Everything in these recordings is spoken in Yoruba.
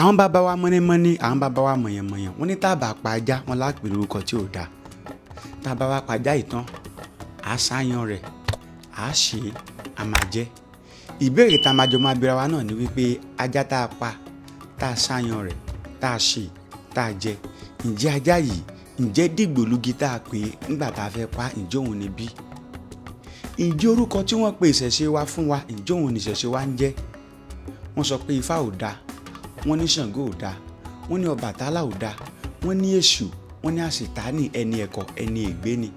Àwọn bàbá wa mọ́nímọ́ní, àwọn bàbá wa mọ̀yànmọ̀yàn, wọ́n ní tá a bá pa ajá, wọn lápè lórúkọ tí ò dáa. Tá a bá wá pa ajá yìí tán, à á sáyan rẹ̀, à á ṣe é, a máa jẹ. Ìbéèrè tá a máa jọ máa bira wa náà ni wípé ajá tá a pa, tá a sáyan rẹ̀, tá a ṣe, tá a jẹ, ǹjẹ́ ajá yìí, ǹjẹ́ dìgbòlugi tá a pè é nígbà tá a fẹ́ pa, ǹjẹ́ òun ni bí? Ǹjẹ́ orúkọ tí wọ́n pe ìṣẹ̀ṣe wa fún wa, ǹjẹ́ òun ni ìṣẹ̀ṣe wa ń jẹ́? Wọ́n sọ pé Ifá ò dáa, wọ́n ní Ṣàngó ò dáa, wọ́n ní Ọbàtálá ò dáa, wọ́n ní Èṣù, wọ́n ní àṣetánì, ẹni ẹ̀kọ́, ẹni ègbé ni.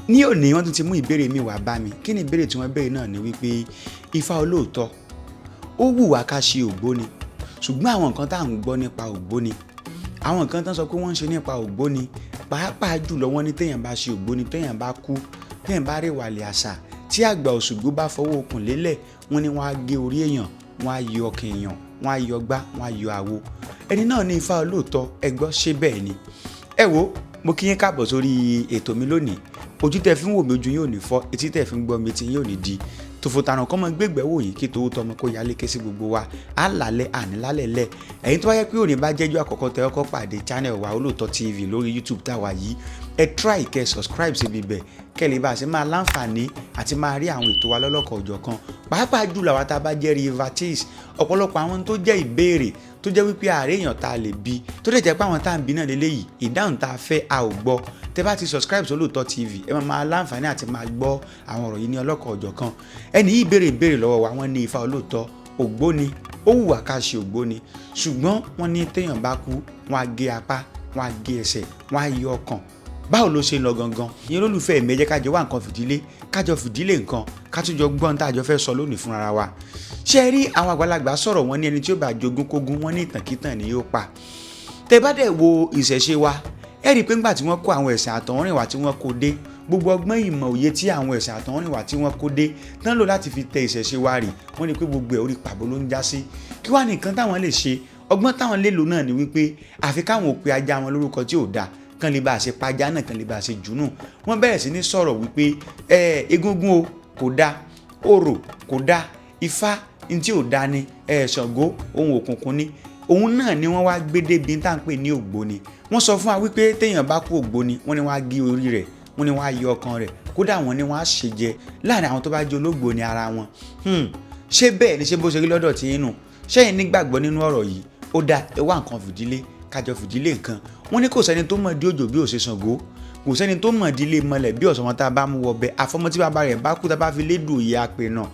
Ní òní wọ́n tún ti mú ìbéèrè mi wá bá mi. Kí ni ìbéèrè tí wọ́n béèrè náà ni wípé Ifá olóòótọ́, ó wù wá ká ṣe ògbóni, ṣùgbọ́n àwọn nǹkan tá à ń gbọ́ nípa ògbóni, àwọn nǹkan tán sọ pé wọ́n ń ṣe nípa ògbóni, pàápàá jùlọ wọ́n ní téèyàn bá ṣe ògbóni, téèyàn bá kú, téèyàn bá rè wàlẹ̀ àṣà, tí àgbà Òṣùgbó bá fọwọ́ okùn lélẹ̀, wọ́n ní wọ́n á gé orí èèyàn, wọ́n á yọ ọkàn èèyàn, wọ́n á yọ gbá, wọ́n á yọ àwo. Ẹni náà ní Ifá olóòótọ́, ẹ gbọ́ ṣé bẹ́ẹ̀ ni? Ẹ wo, mo kí yín káàbọ̀ sórí ètò mi lónìí. Ojú tẹ́ fi ń wò mí, ojú yín ò ní fọ́, etí tẹ́ fi ń gbọ́ mi, etí yín ò ní di. Tòfòtàràn kọ́ mọ gbégbé wò yín kí tòwó tọmọ kó yálé ké sí gbogbo wa. Á lálẹ́ àní lálẹ́ lẹ̀. Ẹ̀yin tó bá yẹ pé òní bá jẹ́jọ́ àkọ́kọ́ tẹ́ ọkọ́ pàdé channel wa Olóòótọ́ TV lórí YouTube tá a wà yìí, ẹ try kẹ́ subscribe síbi ibẹ̀ kẹ́ lè bá a ṣe máa láǹfààní àti máa rí àwọn ètò wa lọ́lọ́kọ̀ òjọ̀kan. Pàápàá jùlọ àwa tá a bá jẹ́ Rivertis, ọ̀pọ̀lọpọ̀ àwọn tó jẹ́ ìbéèrè tó jẹ́ wípé ààrẹ èèyàn tá a lè bi, tó dẹ̀ jẹ́ pé àwọn tá à ń bi náà lélẹ́yìí, ìdáhùn tá a fẹ́ a ò gbọ́. Tẹ́ bá ti subscribe sí Olóòótọ́ TV, ẹ máa máa láǹfààní àti máa gbọ́ àwọn ọ̀rọ̀ yìí ní ọlọ́kọ̀ òjọ̀kan. Ẹni yìí béèrè ìbéèrè lọ́wọ́ wa, wọ́n ní Ifá olóòótọ́, ògbóni, ó wù wá ká ṣe ògbóni, ṣùgbọ́n wọ́n ní téèyàn bá kú, wọ́n á gé apá, wọ́n á gé ẹsẹ̀, wọ́n á yọ ọkàn. Báwo ló ṣe ń lọ gangan? Ìyẹn olólùfẹ́ mi, ẹ jẹ́ ká jọ wá nǹkan fìdílé, ká jọ fìdílé nǹkan, ká tún jọ gbọ́n tá a jọ fẹ́ sọ lónìí fúnra wa. Ṣé ẹ rí àwọn àgbàlagbà sọ̀rọ̀, wọ́n ní ẹni tí ó bá jogún kógún, wọ́n ní ìtànkítàn ni yóò pa. Tẹ́ bá dẹ̀ wo ìṣẹ̀ṣe wa, ẹ rí i pé ńgbà tí wọ́n kó àwọn ẹ̀sìn àtọ̀húnrìnwá tí wọ́n kó dé, gbogbo ọgbọ́n ìmọ̀ òye tí àwọn ẹ̀sìn àtọ̀húnrìnwá tí wọ́n kó dé tán lò láti fi tẹ ìṣẹ̀ṣe wa rì, wọ́n ní pé gbogbo ẹ̀ orí pàbó ló ń já sí. Kí wá nìkan táwọn lè ṣe? Ọgbọ́n táwọn lè lò náà ni wípé àfi káwọn ò pe ajá wọn lórúkọ tí ò dáa, kán lè bá a ṣe pajá náà, kán lè bá a ṣe jùnú. Wọ́n bẹ̀rẹ̀ sí ní sọ̀rọ̀ wípé ẹ egúngún o kò dáa, orò kò dáa, Ifá ní tí ò dáa ni, ẹ Ṣàngó ohun òkùnkùn ni. Òun náà ni wọ́n wá gbé débi tá à ń pè ní ògbóni. Wọ́n sọ fún wa wípé téèyàn bá kú ògbóni, wọ́n ní wọ́n á gé orí rẹ̀, wọ́n ní wọ́n á yọ ọkàn rẹ̀, kódà wọ́n ní wọ́n á ṣe jẹ láàrin àwọn tó bá jẹ́ olóògbóni ara wọn. Ṣé bẹ́ẹ̀ ni? Ṣé bó ṣe rí lọ́dọ̀ tí yín nù? Ṣẹ́yìn nígbàgbọ́ nínú ọ̀rọ̀ yìí? Ó dáa, ẹ wá nǹkan fìdílé, kájọ fìdílé nǹkan. Wọ́n ní kò sẹ́ni tó mọ̀ dí òjò bí ò ṣe Ṣàngó, kò sẹ́ni tó mọ̀ dílé mọlẹ̀ bí ọ̀sán wọn tá a bá mú wọbẹ̀, àfọmọ́ tí bàbá rẹ̀ bá kú tá a bá fi lédùn òye apè náà.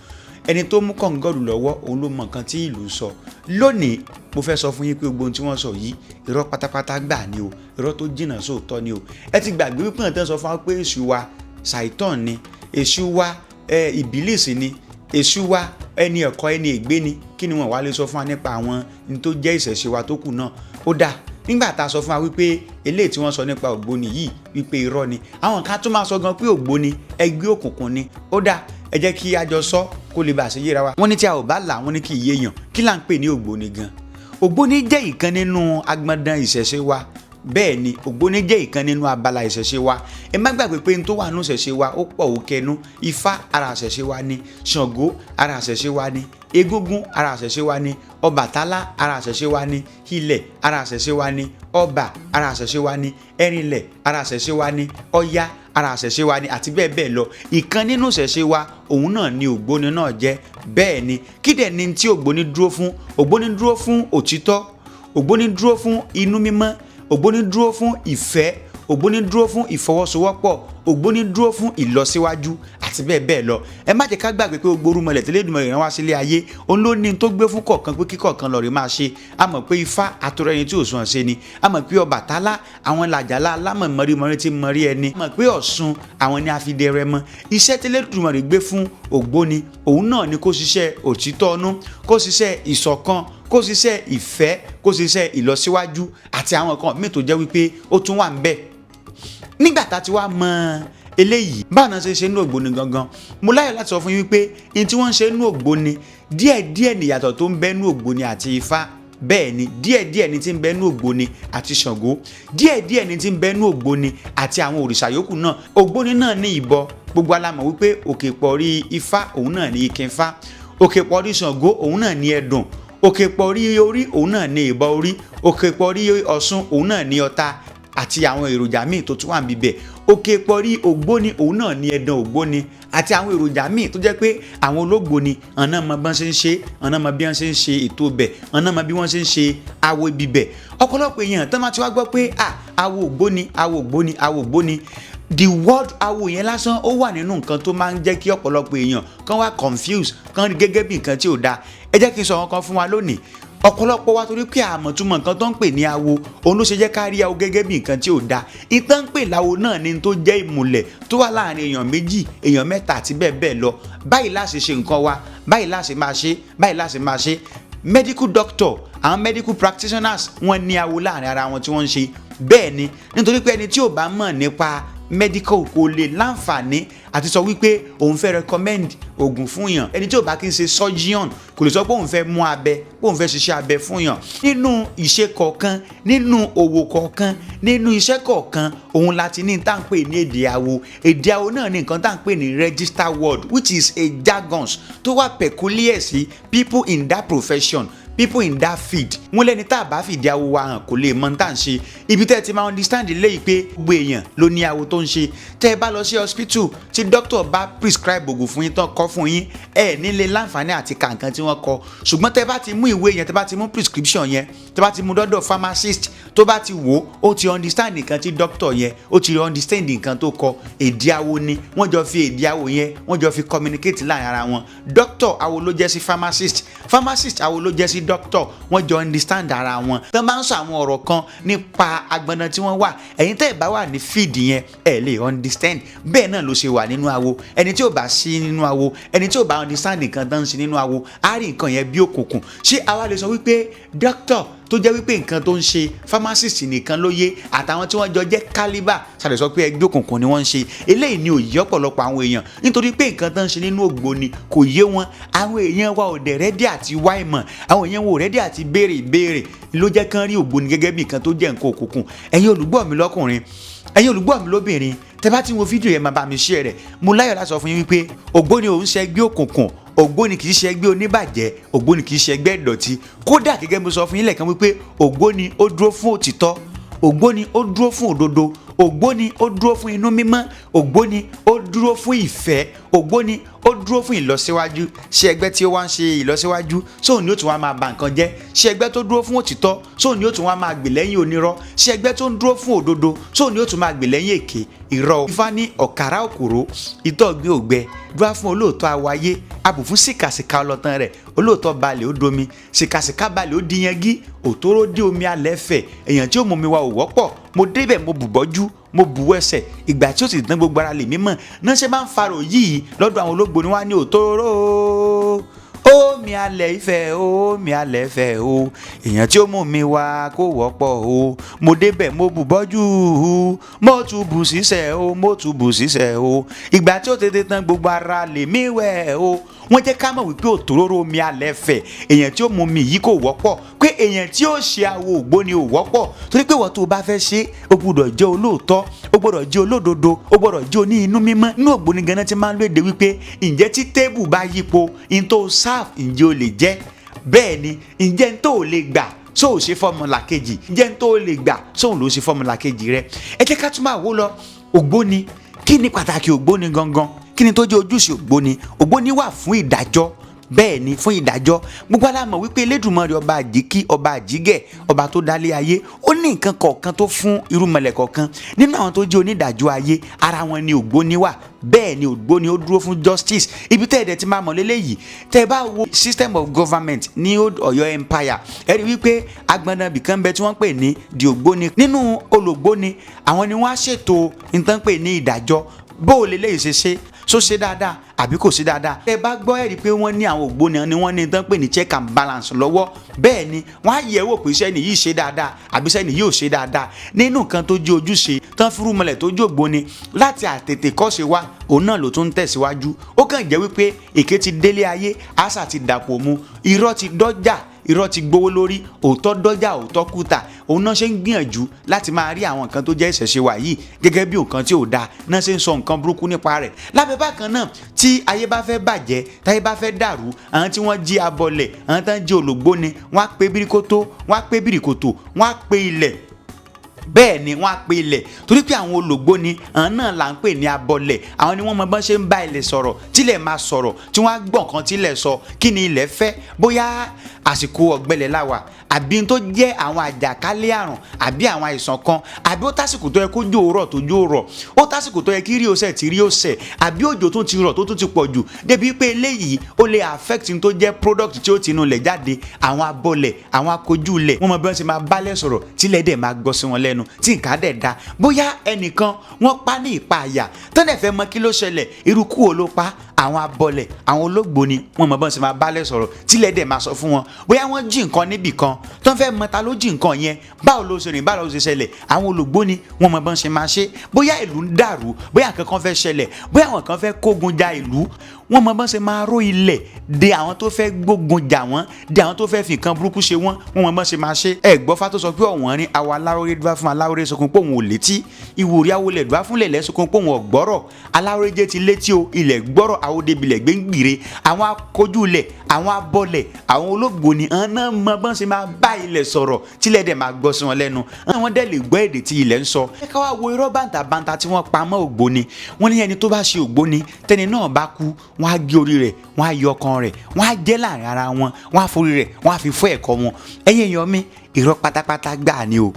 Ẹni tó mú kọ̀ǹgọ́ọ̀lù lọ́wọ́, òun ló mọ nǹkan tí ìlú ń sọ. Lónìí mo fẹ́ sọ fún yín pé gbogbo ohun tí wọ́n sọ yìí, irọ́ pátápátá gbà ni o, irọ́ tó jìnnà sóòótọ́ ni o. Ẹ ti gbàgbé wípé àwọn tó ń sọ fún wa pé èṣù wa Ṣàìtàn ni, èṣù wa ìbílísì ni, èṣù wa ẹni ẹ̀kọ́, ẹni ègbé ni, kí ni wọ́n wá lè sọ fún wa nípa àwọn ní tó jẹ́ ìṣẹ̀ṣe wa tó kù náà? Ó dáa, nígbà tá a sọ fún wa wípé eléyìí tí wọ́n sọ nípa ògbóni yìí wípé irọ́ ni, àwọn kan tún máa sọ gan pé ògbóni ẹgbẹ́ òkùnkùn ni. Ó dáa, ẹ jẹ́ kí a jọ sọ kó lè bá a ṣe yéra wa. Wọ́n ní tí a ò bá là, wọ́n ní kí iye yàn. Kí là ń pè ní ògbóni gan? Ògbóni jẹ́ ìkan nínú agbọ̀ndàn ìṣẹ̀ṣe wa. Bẹ́ẹ̀ ni, ògbóni jẹ́ ìkan nínú abala ìṣẹ̀ṣe wa. Ẹ má gbàgbé pé n tó wà nínú ìṣẹ̀ṣe wa ó pọ̀, ó kẹnu. Ifá ara ìṣẹ̀ṣe wa ni, Ṣàngó ara ìṣẹ̀ṣe wa ni, egúngún ara ìṣẹ̀ṣe wa ni, Ọbàtálá ara ìṣẹ̀ṣe wa ni, ilẹ̀ ara ìṣẹ̀ṣe wa ni, ọba ara ìṣẹ̀ṣe wa ni, ẹrinlẹ̀ ara ìṣẹ̀ṣe wa ni, Ọya ara ìṣẹ̀ṣe wa ni, àti bẹ́ẹ̀ bẹ́ẹ̀ lọ. Ìkan nínú ìṣẹ̀ṣe wa òun náà ni ògbóni náà jẹ́. Bẹ́ẹ̀ ni, kí dẹ̀ ni tí ògbóni dúró fún? Ògbóni dúró fún òtítọ́, ògbóni dúró fún inú mímọ́, ògbóni dúró fún ìfẹ́, ògbóni dúró fún ìfọwọ́sowọ́pọ̀, ògbóni dúró fún ìlọsíwájú àti bẹ́ẹ̀ bẹ́ẹ̀ lọ. Ẹ má jẹ́ ká gbàgbé pé gbogbo orúmọlẹ̀ tí Elédùmarè rán wá sílé ayé, òun ló ní tó gbé fún kọ̀ọ̀kan pé kíkọ̀ọ̀kan lọ́ọ́ rí máa ṣe. A mọ̀ pé Ifá àtọrọ ẹni tí ò sùn ṣe ni. A mọ̀ pé Ọbàtálá àwọn làjàlá alámọ̀ mọ̀rímọ̀rí tí mọ̀rí ẹni. A mọ̀ pé Ọ̀ṣun àwọn ni àfidẹrẹ mọ́. Iṣẹ́ tí Elédùmarè gbé fún ògbóni òun náà ni kó ṣiṣẹ́ òtítọ́ ọnú, kó ṣiṣẹ́ ìṣọ̀kan, kó ṣiṣẹ́ ìfẹ́, kó ṣiṣẹ́ ìlọsíwájú àti àwọn nǹkan míì tó jẹ́ wípé ó tún wà ń bẹ̀. Nígbà tá a ti wá mọ eléyìí, báwo náà ṣe ṣe nínú ògbóni gangan? Mo láyọ̀ láti sọ fún yín wípé ní tí wọ́n ń ṣe nínú ògbóni díẹ̀díẹ̀ nìyàtọ̀ tó ń bẹ nínú ògbóni àti Ifá. Bẹ́ẹ̀ ni, díẹ̀díẹ̀ ni tí ń bẹ nínú ògbóni àti Ṣàngó, díẹ̀díẹ̀ ni tí ń bẹ nínú ògbóni àti àwọn òrìṣà yòókù náà. Ògbóni náà ní ìbọ. Gbogbo alamọ̀ wípé òkè pọ̀rí Ifá òun náà ní Ikẹ̀fá, òkè pọ̀rí Ṣàngó òun náà ní Ẹdùn, Òkè pọ̀rí orí, òun náà ní ìbọn orí. Òkè pọ̀rí Ọ̀ṣun, òun náà ní ọta àti àwọn èròjà míì tó tún wà níbẹ̀. Òkè pọ̀rí Ògbóni, òun náà ní ẹ̀dán Ògbóni àti àwọn èròjà míì tó jẹ́ pé àwọn ológbòni ọ̀nà mọ bí wọ́n ṣe ń ṣe, ọ̀nà mọ bí wọ́n ṣe ń ṣe ètò bẹ̀, ọ̀nà mọ bí wọ́n ṣe ń ṣe awo ibi bẹ̀. Ọ̀pọ̀lọpọ̀ èèyàn tó máa ti wá gbọ́ pé à awo Ògbóni, awo Ògbóni, awo Ògbóni, the word awo yẹn lásán, ó wà nínú nǹkan tó máa ń jẹ́ kí ọ̀pọ̀lọpọ̀ èèyàn kàn wá confuse, kàn rí gẹ́gẹ́ bí nǹkan tí ò dáa. Ẹ jẹ́ kí n sọ àwọn kan fún wa lónìí. Ọ̀pọ̀lọpọ̀ wa, torí pé àmọ̀túmọ̀ nǹkan tó ń pè ní awo, òun ló ṣe jẹ́ ká rí awo gẹ́gẹ́ bí nǹkan tí ò dáa. Ìtàn ń pè láwo náà ni tó jẹ́ ìmùlẹ̀ tó wà láàrin èèyàn méjì, èèyàn mẹ́ta àti bẹ́ẹ̀ bẹ́ẹ̀ lọ. Báyìí la ṣe ṣe nǹkan wa, báyìí la ṣe máa ṣe, báyìí la ṣe máa ṣe. Medical doctor, àwọn medical practitioners, wọ́n ní awo láàrin ara wọn tí wọ́n ń ṣe. Bẹ́ẹ̀ ni, nítorí pé ẹni tí ò bá mọ̀ nípa medical kò lè láǹfààní àti sọ wípé òun fẹ́ recommend oògùn fún yàn. Ẹni tí ò bá kí ń ṣe surgeon kò lè sọ pé òun fẹ́ mú abẹ, pé òun fẹ́ ṣiṣẹ́ abẹ fún yàn. Nínú ìṣe kọ̀ọ̀kan, nínú òwò kọ̀ọ̀kan, nínú iṣẹ́ kọ̀ọ̀kan, òun láti ní tá à ń pè ní èdè awo. Èdè awo náà ní nǹkan tá à ń pè ní register word, which is a jargons tó wà peculiar sí people in that profession, people in that field. Wọ́n lẹ́ni tá a bá fìdí awo wa hàn kò lè mọ tá à ń ṣe. Ibi tẹ́ ẹ ti máa understand léyìí pé gbogbo èèyàn ló ní awo tó ń ṣe: tẹ́ ẹ bá lọ sí hospital, tí doctor bá prescribe oògùn fún yín tán, kọ fún yín, ẹ nílé láǹfààní àti kà nǹkan tí wọ́n kọ. Ṣùgbọ́n tẹ́ ẹ bá ti mú ìwé yẹn, tẹ́ bá ti mú prescription yẹn, tẹ́ bá ti mú dọ́dọ̀ pharmacist, tó bá ti wò ó, ti understand nǹkan tí doctor yẹn, ó ti understand nǹkan tó kọ. Èdè awo ni wọ́n jọ fi, èdè awo yẹn wọ́n jọ fi communicate láàrin ara wọn. Doctor, awo ló jẹ́ sí pharmacist. Pharmacist, awo ló jẹ́ sí doctor. Wọ́n jọ understand ara wọn. Tó máa ń sọ àwọn ọ̀rọ̀ kan nípa agbọnà tí wọ́n wà, ẹ̀yin tẹ́ ẹ̀ bá wà ní field yẹn, ẹ̀ lè understand. Bẹ́ẹ̀ náà ló ṣe wà nínú awo. Ẹni tí ò bá sí nínú awo, ẹni tí ò bá understand nǹkan tó ń ṣe nínú awo, á rí nǹkan yẹn bí òkùnkùn. Ṣé àwa lè sọ wípé doctor tó jẹ́ wípé nǹkan tó ń ṣe pharmacist nìkan ló yé, àtàwọn tí wọ́n jọ jẹ́ calibre, ṣàlẹ̀ sọ pé ẹgbẹ́ òkùnkùn ni wọ́n ń ṣe? Eléyìí ni ò yé ọ̀pọ̀lọpọ̀ àwọn èèyàn, nítorí pé nǹkan tó ń ṣe nínú ògbóni kò yé wọn. Àwọn èèyàn wa ò dẹ̀ ready àti wá ìmọ̀, àwọn èèyàn wa ò ready àti béèrè ìbéèrè, ló jẹ́ kán rí ògbóni gẹ́gẹ́ bí nǹkan tó jẹ́ nǹkan òkùnkùn. Ẹ̀yin olùgbọ́ mi lọ́kùnrin, ẹ̀yin olùgbọ́ mi lóbìnrin, tẹ́ bá ti wo fídíò yẹn, máa bá mi share rẹ̀. Mo láyọ̀ láti sọ fún yín wípé ògbóni òun ṣe ẹgbẹ́ òkùnkùn, ògbóni kì í ṣe ẹgbẹ́ oníbàjẹ́, ògbóni kì í ṣe ẹgbẹ́ ìdọ̀tí. Kódà, gẹ́gẹ́ mo sọ fún yín lẹ́ẹ̀kan wípé ògbóni ó dúró fún òtítọ́, ògbóni ó dúró fún òdodo, ògbóni ó dúró fún inú mímọ́, ògbóni ó dúró fún ìfẹ́, ògbóni ó dúró fún ìlọsíwájú. Ṣé ẹgbẹ́ tí ó wá ń ṣe ìlọsíwájú, sóun ni ó tún wá máa bà nǹkan jẹ́? Ṣé ẹgbẹ́ tó dúró fún òtítọ́, sóun ni ó tún wá máa gbè lẹ́yìn onírọ́? Ṣé ẹgbẹ́ tó ń dúró fún òdodo, sóun ni ó tún máa gbè lẹ́yìn èké? Irọ́. Ifá ní ọ̀kàrà òkòrò ìtọ́ gbé ògbẹ dúró fún olóòótọ́ awáyé abù fún sìkàsìkà ọlọ́tàn rẹ̀. Olóòótọ́ balẹ̀ ó domi, sìkàsìkà balẹ̀ ó di yangí, òtóró dé omi alẹ́ fẹ̀. Èèyàn tí ó mú mi wa ò wọ́pọ̀. Mo débẹ̀, mo bù bọ́jú, mo bù ẹsẹ̀, ìgbà tí ó sì dán gbogbo ara lè mímọ̀ náà. Ṣe máa ń farò yìí lọ́dọ̀ àwọn ológbò ni wọ́n á ní òtóró omi alẹ́ ìfẹ́, omi alẹ́ ìfẹ́ o, èèyàn tí ó mú mi wá kó wọ́pọ̀ o. Mo débẹ̀, mo bù bọ́jú, mo tún bù sísẹ̀ o, mo tún bù sísẹ̀ o, ìgbà tí ó tètè tán gbogbo ara lè mí wẹ̀ o. Wọ́n jẹ́ ká mọ̀ wípé òtòróró omi alẹ́ fẹ̀, èèyàn tí ó mú mi yìí kò wọ́pọ̀, pé èèyàn tí ó ṣe awo ògbóni ò wọ́pọ̀, torí pé wọ́n tó o bá fẹ́ ṣe, o gbọ́dọ̀ jẹ́ olóòótọ́, o gbọ́dọ̀ jẹ́ olódodo, o gbọ́dọ̀ jẹ́ oní inú mímọ́. Inú ògbóni ganan ti máa ń lóde wípé ǹjẹ́ tí table bá yípo in tó serve, ǹjẹ́ o lè jẹ́? Bẹ́ẹ̀ ni, ǹjẹ́ n tó o lè gbà sóò ṣe fọ́mọlàkejì? Ǹjẹ́ n tó o lè gbà sóun ló ṣe fọ́mọlàkejì rẹ? Ẹ jẹ́ ká tún máa wó lọ. Ògbóni, kí ni pàtàkì ògbóni gangan? Kí ni tó jẹ́ ojúṣe ògbóni? Ògbóni wà fún ìdájọ́. Bẹ́ẹ̀ ni, fún ìdájọ́. Gbogbo alámọ̀ wípé Elédùmarè, ọba àjíkí, ọba àjígẹ̀, ọba tó dálé ayé, ó ní nǹkan kọ̀ọ̀kan tó fún irúnmọlẹ̀ kọ̀ọ̀kan. Nínú àwọn tó jẹ́ onídàájọ́ ayé, ara wọn ni ògbóni wà. Bẹ́ẹ̀ ni, ògbóni ó dúró fún justice. Ibi tẹ́ ẹ̀ dẹ̀ ti máa mọ̀ lélẹ́yìí, tẹ́ ẹ bá wo system of government ní Old Ọ̀yọ́ Empire, ẹ rí wípé agbọ̀nàbì kan bẹ tí wọ́n pè ní di ògbóni. Nínú ològbóni, àwọn ni wọ́n á ṣètò nǹkan pè ní ìdájọ́, bó o lè léyìí ṣe ṣe so ṣe dáadáa àbí kò ṣe dáadáa. Ẹ bá gbọ́, ẹ̀rí pé wọ́n ní àwọn ògbóni ni wọ́n ní tán pè ní check and balance lọ́wọ́. Bẹ́ẹ̀ ni, wọ́n á yẹ̀ wò pé sẹ́ni yìí ṣe dáadáa àbí sẹ́ni yìí ò ṣe dáadáa. Nínú nǹkan tó jẹ́ ojúṣe tán fúrúmọlẹ̀ tó jẹ́ ògbóni láti àtètè kọ́ṣe wá, òun náà ló tún ń tẹ̀síwájú. Ó kàn jẹ́ wípé èké ti délé ayé, àṣà ti dàpọ̀ mu, irọ́ ti dọ́jà. Irọ́ ti gbówó lórí, òótọ́ dọ́jà, òótọ́ kùtà. Òun náà ṣe ń gbìyànjú láti máa rí àwọn nǹkan tó jẹ́ ìṣẹ̀ṣe wa yìí gẹ́gẹ́ bí nǹkan tí ò dáa, náà ṣe ń sọ nǹkan burúkú nípa rẹ̀. Lábẹ́ bákan náà, tí ayé bá fẹ́ bàjẹ́, táyé bá fẹ́ dàrú, àwọn tí wọ́n jí abọlẹ̀, àwọn tí wọ́n jí ològbóni, wọ́n á pé bíríkótó, wọ́n á pé bíríkótó, wọ́n á pé ilẹ̀. Bẹ́ẹ̀ ni, wọ́n á pe ilẹ̀, torí pé àwọn ològbóni, àwọn náà là ń pè ní abọlẹ̀. Àwọn ni wọ́n mọ bọ́n ṣe ń bá ilẹ̀ sọ̀rọ̀, tílẹ̀ máa sọ̀rọ̀, tí wọ́n á gbọ́ nǹkan tílẹ̀ sọ. Kí ni ilẹ̀ fẹ́? Bóyá àsìkò ọ̀gbẹlẹ̀ la wà, àbí tó jẹ́ àwọn àjàkálẹ̀ àrùn, àbí àwọn àìsàn kan, àbí ó tásìkò tó yẹ kó jò rọ̀ tó jò rọ̀, ó tásìkò tó yẹ kí rí ọ̀sẹ̀ tí rí ọ̀sẹ̀, àbí òjò tó ti rọ̀ tó tún ti pọ̀ jù débi pé eléyìí ó lè affect tó jẹ́ product tí ó ti inú ilẹ̀ jáde. Àwọn abọlẹ̀, àwọn akojú ilẹ̀, wọ́n mọ bí wọ́n ṣe máa bálẹ̀ sọ̀rọ̀ tílẹ̀ dẹ̀ máa gbọ́ sí wọn lẹ́nu, tí nǹkan dẹ̀ da. Bóyá ẹnìkan wọ́n pa ní ìpa àyà, tọ́lẹ̀ fẹ́ mọ kí ló ṣẹlẹ̀, irú kú wo ló pa, àwọn abọlẹ̀, àwọn olóògbóni, wọ́n mọ bọ́n ṣe máa bálẹ̀ sọ̀rọ̀ tílẹ̀ dẹ̀ máa sọ fún wọn. Bóyá wọ́n jí nǹkan níbì kan, tó ń fẹ́ mọ ta ló jí nǹkan yẹn, báwo ló ṣe rìn, báwo ló ṣe ṣẹlẹ̀, àwọn olóògbóni, wọ́n mọ bọ́n ṣe máa ṣe. Bóyá ìlú ń dàrú, bóyá nǹkan kan fẹ́ ṣẹlẹ̀, bóyá àwọn kan fẹ́ kógun ja ìlú, wọ́n mọ bọ́n ṣe máa ró ilẹ̀ de àwọn tó fẹ́ gbógun jà wọ́n, de àwọn tó fẹ́ fi nǹkan burúkú ṣe wọ́n, wọ́n mọ bọ́n ṣe máa ṣe. Ẹ gbọ́ fá tó sọ pé ọ̀wọ́n rin àwa aláròrè dúró fún aláròrè sọkún pé òun ò létí, ìwòrí awolẹ̀ dúró fún lẹ̀lẹ́ sọkún pé òun ò gbọ́rọ̀. Aláròrè jẹ́ ti létí o, ilẹ̀ gbọ́rọ̀, àwòdebìlẹ̀ gbé ń gbìre. Àwọn akójú ilẹ̀, àwọn abọlẹ̀, àwọn olóògbóni, àwọn náà mọ bọ́n ṣe máa bá ilẹ̀ sọ̀rọ̀ tílẹ̀ dẹ̀ máa gbọ́ sí wọn lẹ́nu, àwọn dẹ̀ lè gbọ́ èdè tí ilẹ̀ ń sọ. Ẹ ká wá wo irọ́ bàǹtàbàǹtà tí wọ́n pa mọ́ ògbóni. Wọ́n ní ẹni tó bá ṣe ògbóni, tẹni náà bá kú, wọ́n á gé orí rẹ̀, wọ́n á yọ ọkàn rẹ̀, wọ́n á jẹ́ láàrin ara wọn, wọ́n á forí rẹ̀, wọ́n á fi fọ́ ẹ̀kọ́ wọn. Ẹ̀yin èèyàn mi, irọ́ pátápátá gbáà ni o,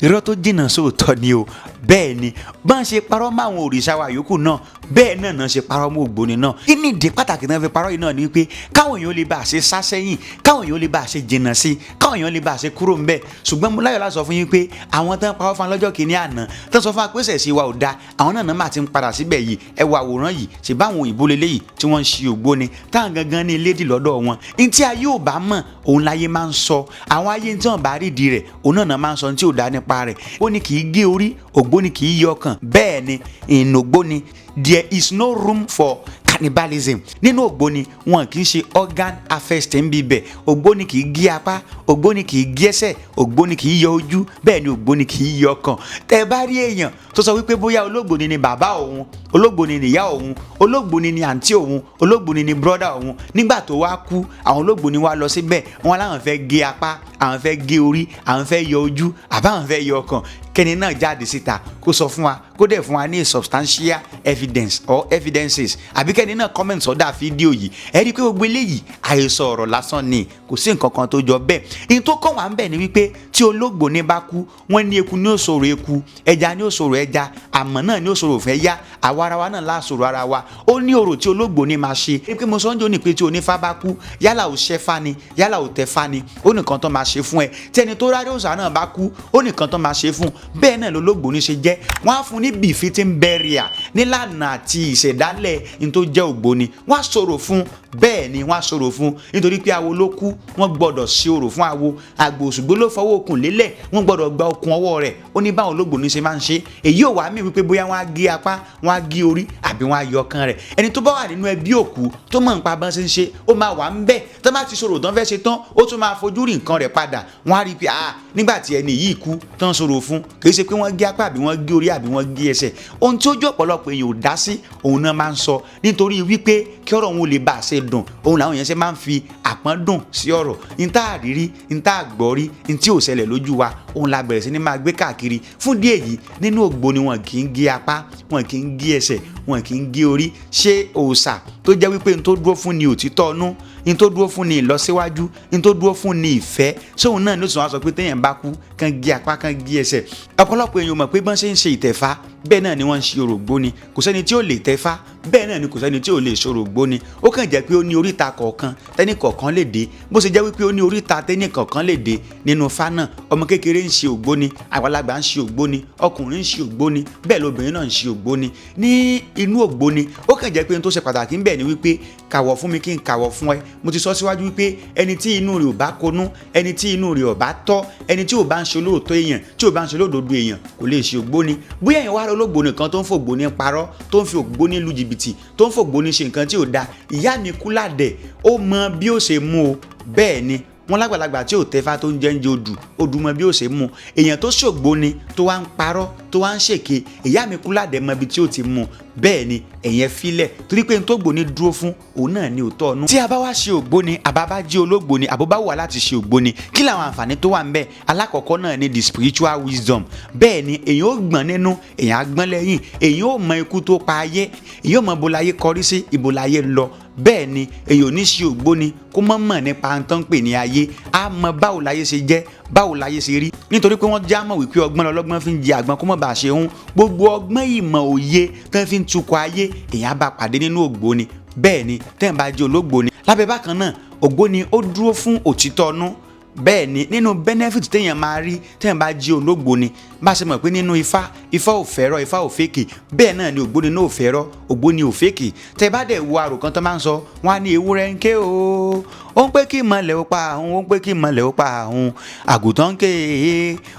irọ́ tó jìnnà sóòótọ́ ni o. Bẹ́ẹ̀ ni, bọ́n ṣe parọ́ mọ́ àwọn òrìṣà wa yòókù náà, bẹ́ẹ̀ náà náà ṣe parọ́ mọ́ ògbóni náà. Kí ni ìdí pàtàkì náà fi parọ́ yìí náà? Ni wípé káwọn èèyàn lè bá a ṣe sá sẹ́yìn, káwọn èèyàn lè bá a ṣe jìnnà sí, káwọn èèyàn lè bá a ṣe kúrò ńbẹ̀. Ṣùgbọ́n mo láyọ̀ láti sọ fún yín pé àwọn tán parọ́ fún lọ́jọ́ kìíní àná, tán sọ fún wa pé ṣẹ̀ṣẹ̀ wa ò da, àwọn náà náà máa ti ń padà síbẹ̀ yìí. Ẹ wo àwòrán yìí, ṣe báwọn òyìnbó leléyìí tí wọ́n ń ṣe ògbóni, táwọn gangan ní ilédì lọ́dọ̀ wọn. Ní tí ayé ò bá mọ̀, òun láyé máa ń sọ. Àwọn ayé tí wọ́n bá rí di rẹ̀, òun náà náà máa ń sọ ní tí ò dá nípa rẹ̀. Ó ní kì í gé orí ògbóni, kì í yọ ọkàn. Bẹ́ẹ̀ ni, in ògbóni there is no room for cannibalism. Nínú ògbóni, wọn kì í ṣe organ harvesting ń bíbẹ̀. Ògbóni kì í gé apá, ògbóni kì í gé ẹsẹ̀, ògbóni kì í yọ ojú, bẹ́ẹ̀ ni ògbóni kì í yọ ọkàn. Tẹ́ bá rí èèyàn tó sọ wípé bóyá olóògbóni ni bàbá òun, olóògbóni ni ìyá òun, olóògbóni ni àǹtí òun, olóògbóni ni brọ́dà òun, nígbà tó wá kú, àwọn olóògbóni wá lọ síbẹ̀, wọn láwọn fẹ́ gé apá, àwọn fẹ́ gé orí, àwọn fẹ́ yọ ojú, àbáwọn fẹ́ yọ ọkàn, kẹ́ni náà jáde síta kó sọ fún wa, kó dẹ̀ fún wa ní substantial evidence or evidences, àbí kẹ́ni náà comment sọ́dà fídíò yìí. Ẹ rí i pé gbogbo eléyìí, àhesọ ọ̀rọ̀ lásán ni, kò sí nǹkan kan tó jọ bẹ́ẹ̀. Ní tó kàn wá ń bẹ̀ ni wípé tí olóògbóni bá kú, wọ́n ní eku ní òṣòro eku, ẹja ní òṣòro ẹja, àmọ́ náà ní òṣòro fẹ́ yá, àwa ara wa náà láṣòro ara wa. Ó ní orò tí olóògbóni máa ṣe. Ẹ pé mo sọ ń jò ní pé tí onífá bá kú, yálà ò ṣẹ́fá ni, yálà ò tẹ̀fá ni, ó nìkan tó máa ṣe fún ẹ. Tí ẹni tó rárí òòṣà náà bá kú, ó nìkan tó máa ṣe fún. Bẹ́ẹ̀ náà lolóògbóni ṣe jẹ́. Wọ́n á fún ní befitting burial nílànà àti ìṣẹ̀dálẹ̀ ní tó jẹ́ ògbóni. Wọ́n á sọ̀rọ̀ fún, bẹ́ẹ̀ ni, wọ́n á sọ̀rọ̀ fún, nítorí pé awo ló kú, wọ́n gbọ́dọ̀ ṣe orò fún awo. Àgbò òṣùgbó ló fọwọ́ okùn lélẹ̀, wọ́n gbọ́dọ̀ gba okùn ọwọ́ rẹ̀. Ó ní báwọn olóògbóni ṣe máa ń ṣe. Èyí ò wá mí wípé bóyá wọ́n á gé apá, wọ́n á gé orí, àbí wọ́n á yọ ọkàn rẹ̀. Ẹni tó bá wà nínú ẹbí òkú tó mọ̀ nípa bọ́n ṣe ń ṣe, ó máa wà ń bẹ̀ tó bá ti sọ̀rọ̀ tán fẹ́ ṣe tán, ó tún máa fojú rí nǹkan rẹ̀ padà. Wọ́n á rí i pé, ah, nígbà tí ẹni yìí kú tán sọ̀rọ̀ fún, kì í ṣe pé wọ́n gé apá, àbí wọ́n gé orí, àbí wọ́n gé ẹsẹ̀. Ohun tí ojú ọ̀pọ̀lọpọ̀ èèyàn ò dá sí, òun náà máa ń sọ, nítorí wípé kí ọ̀rọ̀ òun ò lè bá a ṣe dùn, òun làwọn èèyàn ṣe máa ń fi àpọ́n dùn sí ọ̀rọ̀. Ní tá a rí rí, ní tá a gbọ́ rí, ní tí ò ṣẹlẹ̀ lójú wa, òun la bẹ̀rẹ̀ sí ní máa gbé káàkiri. Fún díẹ̀ yìí, nínú ògbóni, wọn kì í gé apá, wọn kì í gé ẹsẹ̀, wọn kì í gé orí. Ṣé òòṣà tó jẹ́ wípé n tó dúró fún ni òtítọ́ ọnú, n tó dúró fún ni ìlọsíwájú, n tó dúró fún ni ìfẹ́, sóun náà ló sì wá sọ pé téèyàn bá kú, kàn gé apá, kàn gé ẹsẹ̀? Ọ̀pọ̀lọpọ̀ èèyàn mọ̀ pé bọ́n ṣe ń ṣe ìtẹ̀fá, bẹ́ẹ̀ náà ni wọ́n ń ṣe òrògbóni. Kò sẹ́ni tí ò lè tẹ̀fá, bẹ́ẹ̀ náà ni kò sẹ́ni tí ò lè ṣòro ògbóni. Ó kàn jẹ́ pé ó ní oríta kọ̀ọ̀kan tẹ́nì kọ̀ọ̀kan lè dé. Bó ṣe jẹ́ wípé ó ní oríta tẹ́nì kọ̀ọ̀kan lè dé nínú ifá náà, ọmọ kékeré ń ṣe ògbóni, àgbàlagbà ń ṣe ògbóni, ọkùnrin ń ṣe ògbóni, bẹ́ẹ̀ lobìnrin náà ń ṣe ògbóni ní inú ògbóni. Ó kàn jẹ́ pé ohun tó ṣe pàtàkì ń bẹ̀ ni wípé kàwọ̀ fún mi kí n kàwọ̀ fún ẹ. Mo ti sọ síwájú wípé ẹni tí inú rẹ̀ ò bá konú, ẹni tí inú rẹ̀ ò bá tọ́, ẹni tí ò bá ń ṣe olóòótọ́ èèyàn, tí ò bá ń ṣe olódodo èèyàn, kò lè ṣe ògbóni. Bóyá èèyàn wá rí olóògbóni kan tó ń fògbóni parọ́, tó ń fi ògbóni lu jìbìtì, tó ń fògbóni ṣe nǹkan tí ò da, ìyá mi Kúlàdẹ̀ ó mọ bí ó ṣe mú o. Bẹ́ẹ̀ ni. Wọn lágbàlagbà tí ò tẹfá tó ń jẹ́ ń jẹ odù, odù mọ bí ó ṣe mú. Èèyàn tó ṣògbóni tó wá ń parọ́, tó wá ń ṣèké, ìyá mi Kúládé mọ ibi tí ó ti mú. Bẹ́ẹ̀ ni, ẹ̀yẹn filẹ̀, torí pé n tó gbóni dúró fún òun náà ni òótọ́ ọ̀nù. Tí a bá wá ṣe ògbóni, àbá bá jí ológbóni, àbó bá wà láti ṣe ògbóni, kí làwọn àǹfààní tó wà ń bẹ? Alákọ̀ọ́kọ́ náà ni the spiritual wisdom. Bẹ́ẹ̀ ni, èèyàn ó gbọ́n nínú, èèyàn á gbọ́n lẹ́yìn, èèyàn ó mọ ikú tó pa ayé, èèyàn ó mọ ibo láyé kọrí sí, ibo láyé ń lọ. Bẹ́ẹ̀ ni, èèyàn ò ní ṣe ògbóni kó mọ̀ mọ̀ nípa tán pè ní ayé. Á mọ báwo láyé ṣe jẹ́, báwo láyé ṣe rí, nítorí pé wọ́n já mọ̀ wípé ọgbọ́n lọ́lọ́gbọ́n fi ń jẹ àgbọn kó mọ̀ bá ṣe ń gbogbo ọgbọ́n ìmọ̀ òye tán fi ń tukọ̀ ayé, èèyàn á bá pàdé nínú ògbóni. Bẹ́ẹ̀ ni, tẹ́ẹ̀ bá jẹ́ ológbóni. Lábẹ́ bákan náà, ògbóni ó dúró fún òtítọ́ ọnú. Bẹ́ẹ̀ ni, nínú benefit téèyàn máa rí téèyàn bá jí ológbóni, bá ṣe mọ̀ pé nínú Ifá, Ifá ò fẹ́rọ̀, Ifá ò fake, bẹ́ẹ̀ náà ni ògbóni náà ò fẹ́rọ̀, ògbóni ò fake. Tẹ́ bá dẹ̀ wo àròkàn tó máa ń sọ, wọ́n á ní ewúrẹ́ ń ké o, ó ń pé kí ìmọ̀lẹ̀ ó pa òun, ó ń pé kí ìmọ̀lẹ̀ ó pa òun. Àgùntàn ń ké,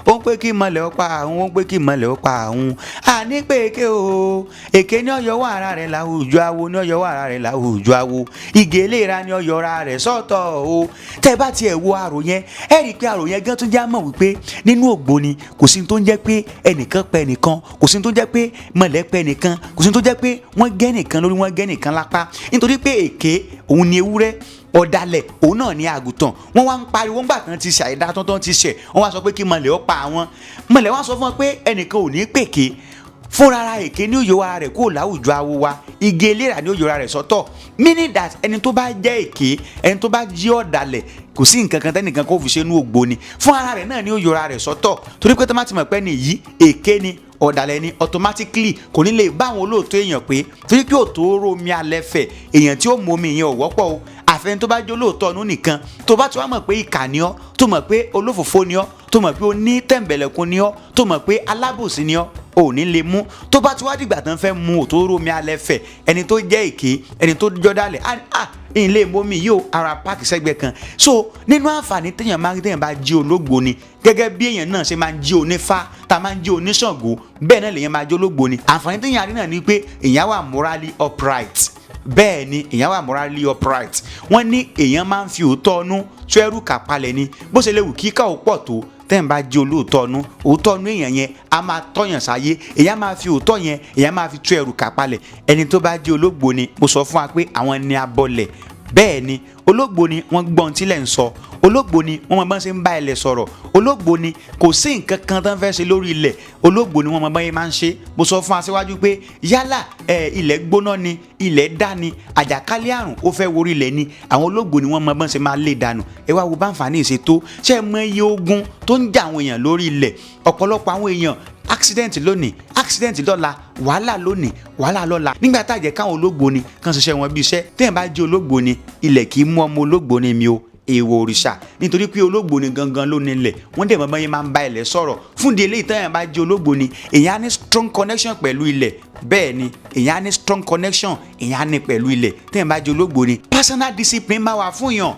ó ń pé kí ìmọ̀lẹ̀ ó pa òun, ó ń pé kí ìmọ̀lẹ̀ ó pa òun. Àní pé èké o, èké ní ọ̀yọ́ wà ara rẹ̀ láwùjọ awo, ní ọ̀yọ́ wà ara rẹ̀ láwùjọ awo, ìgè eléra ní ọ̀yọ́ ara rẹ̀ sọ́tọ̀ o. Tẹ́ bá tiẹ̀ wo àrò yẹn, ẹ rí i pé àrò yẹn gan tún já mọ̀ wípé nínú ògbóni kò sí tó ń jẹ́ pé ẹnìkan pa ẹnìkan, kò sí tó ń jẹ́ pé mọ̀lẹ́ pa ẹnìkan, kò sí tó ń jẹ́ pé wọ́n gé ẹnìkan lórí, wọ́n gé ẹnìkan lápá, nítorí pé èké òun ni ewúrẹ́, ọ̀dàlẹ̀ òun náà ní àgùntàn. Wọ́n wá ń pariwo ńgbà kan ti ṣàìdá tán tán ti ṣẹ̀, wọ́n wá sọ pé kí mọ̀lẹ́ ó pa àwọn. Mọ̀lẹ́ wá sọ fún wọn pé ẹnìkan ò ní pèké fúnra èké ní òyò ara rẹ̀ kó láwùjọ awo wa, igi eléra ní òyò ara rẹ̀ sọ́tọ̀, meaning that ẹni tó bá jẹ́ èké, ẹni tó bá jí ọ̀dàlẹ̀, kò sí nǹkan kan tẹ́nìkan kó fi ṣe inú ògbóni, fún ara rẹ̀ náà ní òyò ara rẹ̀ sọ́tọ̀, torí pé tó má ti mọ̀ pé nìyí èké ni, ọ̀dàlẹ̀ ni, automatically kò ní lè bá àwọn olóòótọ́ èèyàn pé, torí pé òtó rómi alẹ́ fẹ̀, èèyàn tí ó mú omi yẹn ò wọ́pọ̀ o, àfẹn tó bá jó lóòótọ́ ọ̀nù nìkan. Tó bá ti wá mọ̀ pé ìkà ni ọ́, tó mọ̀ pé olófòfó ni ọ́, tó mọ̀ pé oní tẹ̀m̀bẹ̀lẹ̀kun ni ọ́, tó mọ̀ pé alábòsí ni ọ́, ò ní lè mú. Tó bá ti wá dìgbà tán fẹ́ mu òtó rómi alẹ́ fẹ̀, ẹni tó jẹ́ èké, ẹni tó jọ́dálẹ̀, ah, ilé momi yìí ó ara páàkì sẹ́gbẹ̀ẹ́ kan. So nínú àǹfààní téèyàn máa ń téèyàn bá jí ológbò ni, gẹ́gẹ́ bí èèyàn náà ṣe máa ń jí onífá, tá a máa ń jí oníṣàngó, bẹ́ẹ̀ náà lèèyàn máa jí ológbò ni. Àǹfààní téèyàn rí náà ni pé èèyàn wà morally upright. Bẹ́ẹ̀ ni, èèyàn wà morally upright. Wọ́n ní èèyàn máa ń fi òótọ́ ọnú tó ẹrù kà palẹ̀ ni. Bó ṣe lè wù kíkà ó pọ̀ tó, tẹ́ǹ bá jí olóòótọ́ ọnú, òótọ́ ọnú èèyàn yẹn a máa tọ́yàn sáyé, èèyàn máa fi òótọ́ yẹn, èèyàn máa fi tú ẹrù kà palẹ̀. Ẹni tó bá jí ológbò ni, mo sọ fún wa pé àwọn ni abọlẹ̀. Bẹ́ẹ̀ ni, ológbò ni wọ́n gbọ́n tílẹ̀ ń sọ. Ológbò ni wọ́n mọ bọ́n ṣe ń bá ilẹ̀ sọ̀rọ̀. Ológbò ni kò sí nǹkan kan tó ń fẹ́ ṣe lórí ilẹ̀, ológbò ni wọ́n mọ bọ́n yẹn máa ń ṣe. Mo sọ fún aṣíwájú pé yálà ẹ ilẹ̀ gbóná ni, ilẹ̀ dá ni, àjàkálẹ̀ àrùn ó fẹ́ worí ilẹ̀ ni, àwọn ológbò ni wọ́n mọ bọ́n ṣe máa lé dànù. Ẹ wá wo báǹfààní ìṣètò ṣé ẹ mọ iye ogun tó ń jà àwọn èèyàn lórí ilẹ̀? Ọ̀pọ̀lọpọ̀ àwọn èèyàn, accident lónìí, accident lọ́la, wàhálà lónìí, wàhálà lọ́la, nígbà tá a jẹ́ káwọn ológbò ni kàn ṣiṣẹ́ wọn bí iṣẹ́. Téèyàn bá jẹ́ ológbò ni, ilẹ̀ kì í mú ọmọ ológbò ni mi o, èèwọ̀ òrìṣà, nítorí pé ológbò ni gangan ló nílẹ̀. Wọ́n dẹ̀ mọ́ báyìí máa ń bá ilẹ̀ sọ̀rọ̀. Fún di eléyìí, téèyàn bá jẹ́ ológbò ni, èèyàn á ní strong connection pẹ̀lú ilẹ̀. Bẹ́ẹ̀ ni, èèyàn á ní strong connection, èèyàn á ní pẹ̀lú ilẹ̀. Téèyàn bá jẹ́ ológbò ni, personal discipline máa wà fún yàn.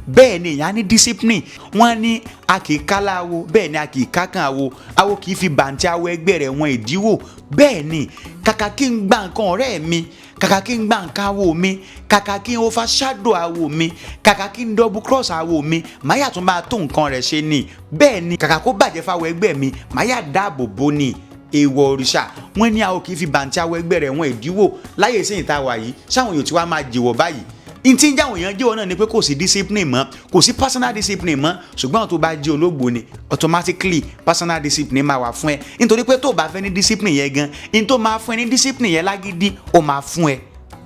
Bẹ́ẹ̀ ni, èèyàn á ní discipline. Wọ́n ní a kì í kálá awo, bẹ́ẹ̀ ni a kì í kákan awo, awo kì í fi bàǹtí awo ẹgbẹ́ rẹ̀ wọn ìdíwò. Bẹ́ẹ̀ ni, kàkà kí n gba nǹkan ọ̀rẹ́ mi, kàkà kí n gba nǹkan awo mi, kàkà kí n overshadow awo mi, kàkà kí n double cross awo mi, màá yà tún máa tó nǹkan rẹ̀ ṣe ni. Bẹ́ẹ̀ ni, kàkà kó bàjẹ́ fáwọn ẹgbẹ́ mi, màá yà dáàbò bò ni. Èèwọ̀ òrìṣà, wọ́n ní awo kì í fi bàǹtí awo ẹgbẹ́ rẹ̀ wọn ìdíwò. Láyé ìsìn ìta wà yìí, sáwọn èèyàn tí wàá máa jìwọ̀ báyìí, ntí ń jáwọn èèyàn jẹ́wọ́ náà ni pé kò sí discipline mọ́, kò sí personal discipline mọ́. Ṣùgbọ́n tó bá jẹ́ ológbò ni, automatically personal discipline máa wà fún ẹ, nítorí pé tó bá fẹ́ ní discipline yẹn gan, ní tó máa fún ẹ ní discipline yẹn lágídí, ó máa fún ẹ.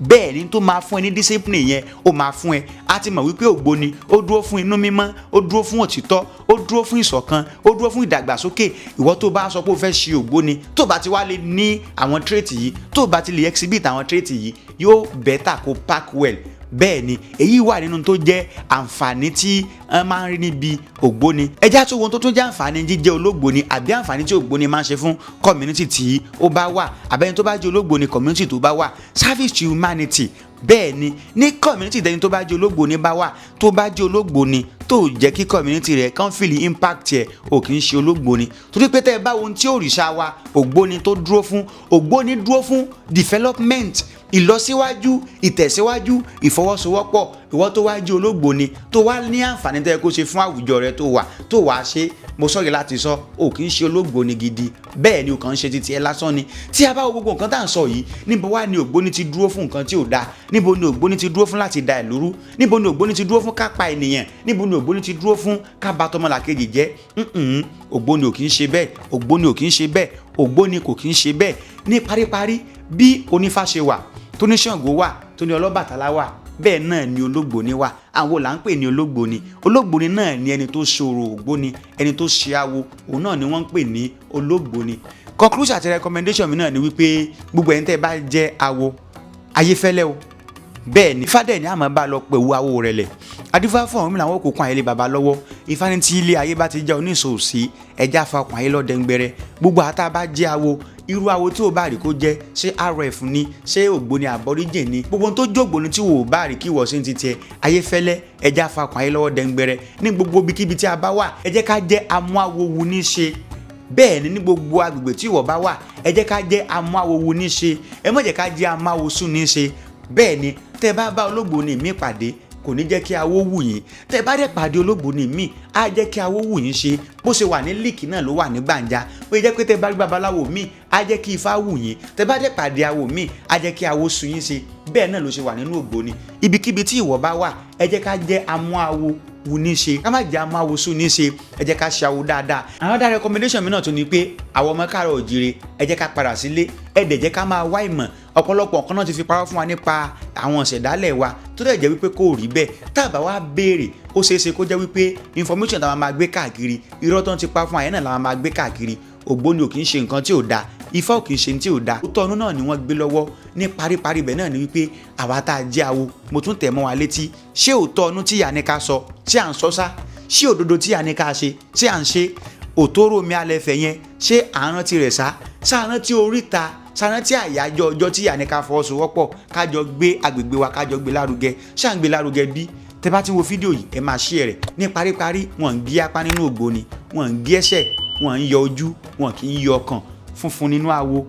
Bẹ́ẹ̀ ni, tó máa fún ẹ ní discipline yẹn, ó máa fún ẹ. A ti mọ̀ wípé ògbóni ó dúró fún inú mímọ́, ó dúró fún òtítọ́, ó dúró fún ìṣọ̀kan, ó dúró fún ìdàgbàsókè. Ìwọ tó bá sọ pé o fẹ́ ṣe ògbóni, tó bá ti wá lè ní àwọn trait yìí, tó bá ti lè exhibit àwọn trait yìí, yóò better kó pack well. Bẹ́ẹ̀ ni, èyí wà nínú tó jẹ́ àǹfààní tí wọ́n máa ń rí níbi ògbóni. Ẹjá tó wo tó tún jẹ́ àǹfààní jíjẹ́ ológbòni, àbí àǹfààní tí ògbóni máa ń ṣe fún community tí ó bá wà, àbẹ́ni tó bá jẹ́ ológbòni, community tó bá wà. Service to humanity. Bẹ́ẹ̀ ni, ní community tẹni tó bá jẹ́ olóògbóni bá wà, tó bá jẹ́ olóògbóni tó jẹ́ kí community rẹ̀ kàn feel impact ẹ̀, ò kì í ṣe olóògbóni. Torí pé tẹ́ ẹ bá ohun tí òrìṣà wa ògbóni tó dúró fún, ògbóni dúró fún development, ìlọsíwájú, ìtẹ̀síwájú, ìfọwọ́sowọ́pọ̀. Ìwọ tó wá jẹ́ olóògbóni tó wá ní àǹfààní tẹ́ ẹ kó ṣe fún àwùjọ rẹ tó wà tó wàá ṣe, mo sọ̀rọ̀ láti sọ, ò kì í ṣe olóògbóni gidi. Bẹ́ẹ̀ ni, o kàn ń ṣe titi ẹ lásán ni. Tí a bá wo gbogbo nǹkan tá à ń sọ yìí, níbo wá ni ògbóni ti dúró fún nǹkan tí ò dáa? Níbo ni ògbóni ti dúró fún láti da ìlú rú? Níbo ni ògbóni ti dúró fún ká pa ènìyàn? Níbo ni ògbóni ti dúró fún ká bà tọmọlàkejì jẹ́? Ògbóni ò kì í ṣe bẹ́ẹ̀. Ògbóni ò kì í ṣe bẹ́ẹ̀. Ògbóni kò kì í ṣe bẹ́ẹ̀. Ní paríparí, bí onífá ṣe wà, tó ní Ṣàngó wà, tó ní Ọlọ́bàtálá wà, bẹ́ẹ̀ náà ni ológbòní wà. Àwọn là ń pè ní ológbòní? Ológbòní náà ni ẹni tó ṣòro ògbóni, ẹni tó ṣe awo, òun náà ni wọ́n ń pè ní ológbòní. Conclusion àti recommendation mi náà ni wípé gbogbo ẹni tẹ́ bá jẹ́ awo, ayéfẹ́lẹ́ o. Bẹ́ẹ̀ ni, ifá dẹ̀ ní àmọ́ bá lọ pẹ̀wú awo rẹ̀ lẹ̀. Adífá fún Ọ̀rúnmìlà, àwọn òkùnkùn ayẹlẹ baba lọ́wọ́. Ifá ní tí ilé ayé bá ti jẹ́ oníṣòsí, ẹja fa ọkùn ayé lọ́dẹ̀ngbẹ̀rẹ̀. Gbogbo àtà bá jẹ́ awo, irú awo tí ò bá rí kó jẹ́, ṣé RF ni, ṣé ògbóni àbọ̀ríjìn ni, gbogbo ohun tó jógbóni tí wò bá rí kí wọ́n ṣe ń ti tiẹ̀, ayéfẹ́lẹ́, ẹja fa ọkùn ayé lọ́wọ́ dẹ̀ngbẹ̀rẹ̀. Ní gbogbo ibikíbi tí a bá wà, ẹ jẹ́ ká jẹ́ amúawowu ní ṣe. Bẹ́ẹ̀ ni, ní gbogbo agbègbè tí ìwọ bá wà, ẹ jẹ́ ká jẹ́ amúawowu ní ṣe. Ẹ má jẹ́ ká jẹ́ amáwosún ní ṣe. Bẹ́ẹ̀ ni, tẹ́ bá bá ológbòní mi pàdé, kò ní jẹ́ kí awó wù yín. Tẹ́ bá dẹ̀ pàdé ológbòní mi, á jẹ́ kí awó wù yín ṣe. Bó ṣe wà ní líìkì náà ló wà ní gbàǹjà. Ó jẹ́ pé tẹ́ bá rí babaláwo mi, á jẹ́ kí ifá wù yín. Tẹ́ bá dẹ̀ pàdé awo mi, á jẹ́ kí awó sun yín ṣe. Bẹ́ẹ̀ náà ló ṣe wà nínú ògbóni. Ibikíbi tí ìwọ bá wà, ẹ jẹ́ ká jẹ́ amú awo wù ní ṣe, ká má jẹ́ amú awo sùn ní ṣe. Ẹ jẹ́ ká ṣe awo dáadáa. Another recommendation mi náà tún ni pé àwọn ọmọ káàárọ̀ òjìrè, ẹ jẹ́ ká padà sílé, ẹ dẹ̀ jẹ́ ká máa wá ìmọ̀. Ọ̀pọ̀lọpọ̀ nǹkan náà ti fi parọ́ fún wa nípa àwọn ìṣẹ̀dálẹ̀ wa, tó dẹ̀ jẹ́ wípé kò rí bẹ́ẹ̀. Tá a bá wá béèrè, ó ṣeé ṣe kó jẹ́ wípé information tá a máa gbé káàkiri, irọ́ tó ń ti pa fún wa yẹn náà la máa gbé káàkiri. Ògbóni ò kì í ṣe nǹkan tí ò dáa, ifá ò kì í ṣe tí ò dáa, òótọ́ ọdún náà ni wọ́n gbé lọ́wọ́. Ní paríparí ibẹ̀ náà ni wípé àwa tá a jẹ́ awo, mo tún tẹ̀ mọ́ wa létí: ṣé òótọ́ ọdún tí ìyá ní ká sọ, ṣé à ń sọ sá? Ṣé òdodo tí ìyá ní ká ṣe, ṣé à ń ṣe? Òtóró mi alẹ́ fẹ̀ yẹn, ṣé à ń rántí rẹ̀ sá? Ṣá rántí oríta? Ṣá rántí àyájọ́ ọjọ́ tí ìyá ní ká fọwọ́sowọ́pọ̀, ká jọ gbé agbègbè wa, ká jọ gbé lárugẹ? Ṣá ń gbé lárugẹ bí? Tẹ bá ti wo fídíò yìí, ẹ máa share rẹ̀. Ní paríparí, wọ́n ń gé apá nínú ògbóni, wọ́n ń gé ẹsẹ̀, wọ́n ń yọ ojú, wọ́n kì í yọ ọkàn funfun nínú awo.